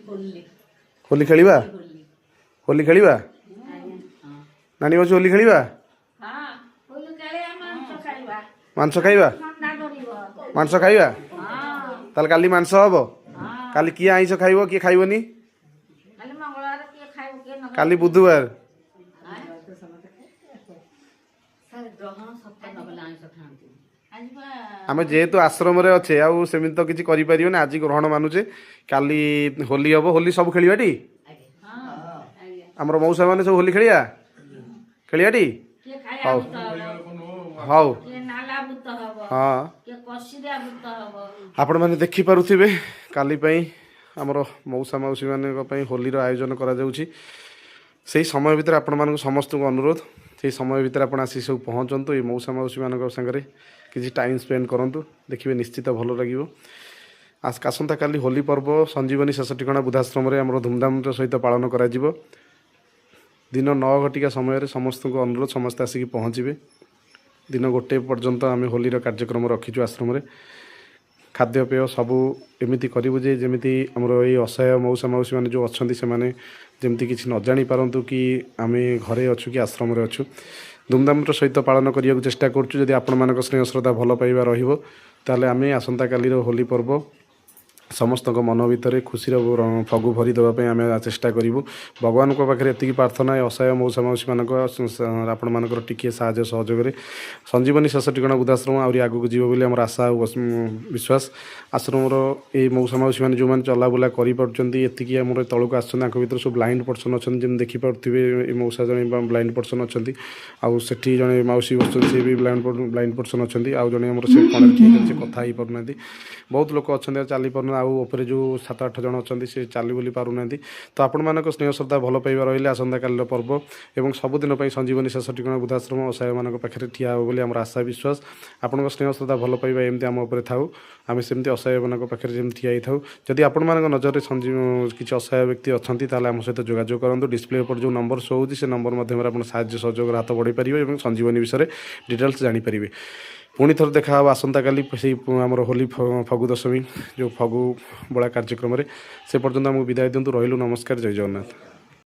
ହୋଲି ଖେଳିବା? ହୋଲି ଖେଳିବା? ନାନୀ ବସୁ, ହୋଲି ଖେଳିବା? ମାଂସ ଖାଇବା? ମାଂସ ଖାଇବା? ତାହେଲେ କାଲି ମାଂସ ହବ। କାଲି କିଏ ଆଇଁଷ ଖାଇବ, କିଏ ଖାଇବନି? କାଲି ବୁଧବାର। ସାର୍, ଗ୍ରହଣ ସତ ନଗଲେ ଆଇଁଷ ଖାଆନ୍ତି। ଆମେ ଯେହେତୁ ଆଶ୍ରମରେ ଅଛେ, ଆଉ ସେମିତି ତ କିଛି କରିପାରିବନି। ଆଜି ଗ୍ରହଣ ମାନୁଛେ, କାଲି ହୋଲି ହବ। ହୋଲି ସବୁ ଖେଳିବାଟି? ଆମର ମଉସା ମାନେ ସବୁ ହୋଲି ଖେଳିବା? ଖେଳିବାଟି? ହଉ ହଉ ହଁ। ଆପଣମାନେ ଦେଖିପାରୁଥିବେ, କାଲି ପାଇଁ ଆମର ମଉସା ମାଉସୀମାନଙ୍କ ପାଇଁ ହୋଲିର ଆୟୋଜନ କରାଯାଉଛି। ସେଇ ସମୟ ଭିତରେ ଆପଣମାନଙ୍କୁ ସମସ୍ତଙ୍କୁ ଅନୁରୋଧ, ସେଇ ସମୟ ଭିତରେ ଆପଣ ଆସି ସବୁ ପହଞ୍ଚନ୍ତୁ। ଏଇ ମଉସା ମାଉସୀମାନଙ୍କ ସାଙ୍ଗରେ କିଛି ଟାଇମ୍ ସ୍ପେଣ୍ଡ କରନ୍ତୁ, ଦେଖିବେ ନିଶ୍ଚିତ ଭଲ ଲାଗିବ। ଆସନ୍ତାକାଲି ହୋଲି ପର୍ବ ସଞ୍ଜୀବନୀ ଶେଷ ଠିକଣା ବୃଦ୍ଧାଶ୍ରମରେ ଆମର ଧୁମଧାମର ସହିତ ପାଳନ କରାଯିବ ଦିନ 9 ଘଟିକା ସମୟରେ। ସମସ୍ତଙ୍କୁ ଅନୁରୋଧ, ସମସ୍ତେ ଆସିକି ପହଞ୍ଚିବେ। ଦିନ 1 ପର୍ଯ୍ୟନ୍ତ ଆମେ ହୋଲିର କାର୍ଯ୍ୟକ୍ରମ ରଖିଛୁ ଆଶ୍ରମରେ। ଖାଦ୍ୟପେୟ ସବୁ ଏମିତି କରିବୁ ଯେ ଯେମିତି ଆମର ଏଇ ଅସହାୟ ମଉସା ମାଉସୀମାନେ ଯେଉଁ ଅଛନ୍ତି, ସେମାନେ ଯେମିତି କିଛି ନ ଜାଣିପାରନ୍ତୁ କି ଆମେ ଘରେ ଅଛୁ କି ଆଶ୍ରମରେ ଅଛୁ। ଧୁମଧାମର ସହିତ ପାଳନ କରିବାକୁ ଚେଷ୍ଟା କରୁଛୁ। ଯଦି ଆପଣମାନଙ୍କ ସ୍ନେହ, ଶ୍ରଦ୍ଧା, ଭଲ ପାଇବା ରହିବ, ତାହେଲେ ଆମେ ଆସନ୍ତାକାଲିର ହୋଲି ପର୍ବ ସମସ୍ତଙ୍କ ମନ ଭିତରେ ଖୁସିର ଫଗୁ ଭରି ଦେବା ପାଇଁ ଆମେ ଚେଷ୍ଟା କରିବୁ। ଭଗବାନଙ୍କ ପାଖରେ ଏତିକି ପ୍ରାର୍ଥନା, ଏ ଅସହାୟ ମଉସା ମାଉସୀମାନଙ୍କ ଆପଣମାନଙ୍କର ଟିକିଏ ସାହାଯ୍ୟ ସହଯୋଗରେ ସଞ୍ଜୀବନୀ ଶେଷ ଠିକଣା ବୃଦ୍ଧାଶ୍ରମ ଆହୁରି ଆଗକୁ ଯିବ ବୋଲି ଆମର ଆଶା ଆଉ ବିଶ୍ୱାସ। ଆଶ୍ରମର ଏଇ ମଉସା ମାଉସୀମାନେ ଯେଉଁମାନେ ଚଲାବୁଲା କରିପାରୁଛନ୍ତି, ଏତିକି ଆମର ତଳକୁ ଆସୁଛନ୍ତି। ତାଙ୍କ ଭିତରେ ସବୁ ବ୍ଲାଇଣ୍ଡ ପର୍ସନ୍ ଅଛନ୍ତି। ଯେମିତି ଦେଖିପାରୁଥିବେ, ଏ ମଉସା ଜଣେ ବ୍ଲାଇଣ୍ଡ ପର୍ସନ୍ ଅଛନ୍ତି। ଆଉ ସେଠି ଜଣେ ମାଉସୀ ବସୁଛନ୍ତି, ସେ ବି ବ୍ଲାଇଣ୍ଡ ବ୍ଲାଇଣ୍ଡ ପର୍ସନ୍ ଅଛନ୍ତି। ଆଉ ଜଣେ ଆମର ସେ କଣରେ ଠିକ୍ ଅଛି, କଥା ହେଇପାରୁନାହାନ୍ତି। ବହୁତ ଲୋକ ଅଛନ୍ତି ଆଉ ଚାଲି ପାରୁନାହାନ୍ତି। ଆଉ ଉପରେ ଯେଉଁ ସାତ ଆଠ ଜଣ ଅଛନ୍ତି, ସେ ଚାଲି ବୁଲି ପାରୁନାହାନ୍ତି। ତ ଆପଣମାନଙ୍କ ସ୍ନେହ, ଶ୍ରଦ୍ଧା, ଭଲ ପାଇବା ରହିଲେ ଆସନ୍ତାକାଲିର ପର୍ବ ଏବଂ ସବୁଦିନ ପାଇଁ ସଞ୍ଜୀବନୀ ଶେଷ ଠିକଣା ବୃଦ୍ଧାଶ୍ରମ ଅସହାୟମାନଙ୍କ ପାଖରେ ଠିଆ ହେବ ବୋଲି ଆମର ଆଶା, ବିଶ୍ୱାସ। ଆପଣଙ୍କ ସ୍ନେହ, ଶ୍ରଦ୍ଧା, ଭଲ ପାଇବା ଏମିତି ଆମ ଉପରେ ଥାଉ, ଆମେ ସେମିତି ଅସହାୟମାନଙ୍କ ପାଖରେ ଯେମିତି ଠିଆ ହେଇଥାଉ। ଯଦି ଆପଣମାନଙ୍କ ନଜରରେ କିଛି ଅସହାୟ ବ୍ୟକ୍ତି ଅଛନ୍ତି, ତାହେଲେ ଆମ ସହିତ ଯୋଗାଯୋଗ କରନ୍ତୁ। ଡିସପ୍ଲେ ଉପରେ ଯେଉଁ ନମ୍ବର ଶୋ ହେଉଛି, ସେ ନମ୍ବର ମାଧ୍ୟମରେ ଆପଣ ସାହାଯ୍ୟ ସହଯୋଗର ହାତ ବଢ଼ାଇ ପାରିବେ ଏବଂ ସଞ୍ଜୀବନୀ ବିଷୟରେ ଡିଟେଲ୍ସ ଜାଣିପାରିବେ। ପୁଣି ଥରେ ଦେଖା ହେବ ଆସନ୍ତାକାଲି ସେଇ ଆମର ହୋଲି ଫଗୁ ଦଶମୀ ଯେଉଁ ଫଗୁ ବୋଳା କାର୍ଯ୍ୟକ୍ରମରେ। ସେ ପର୍ଯ୍ୟନ୍ତ ଆମକୁ ବିଦାୟ ଦିଅନ୍ତୁ। ରହିଲୁ, ନମସ୍କାର, ଜୟ ଜଗନ୍ନାଥ।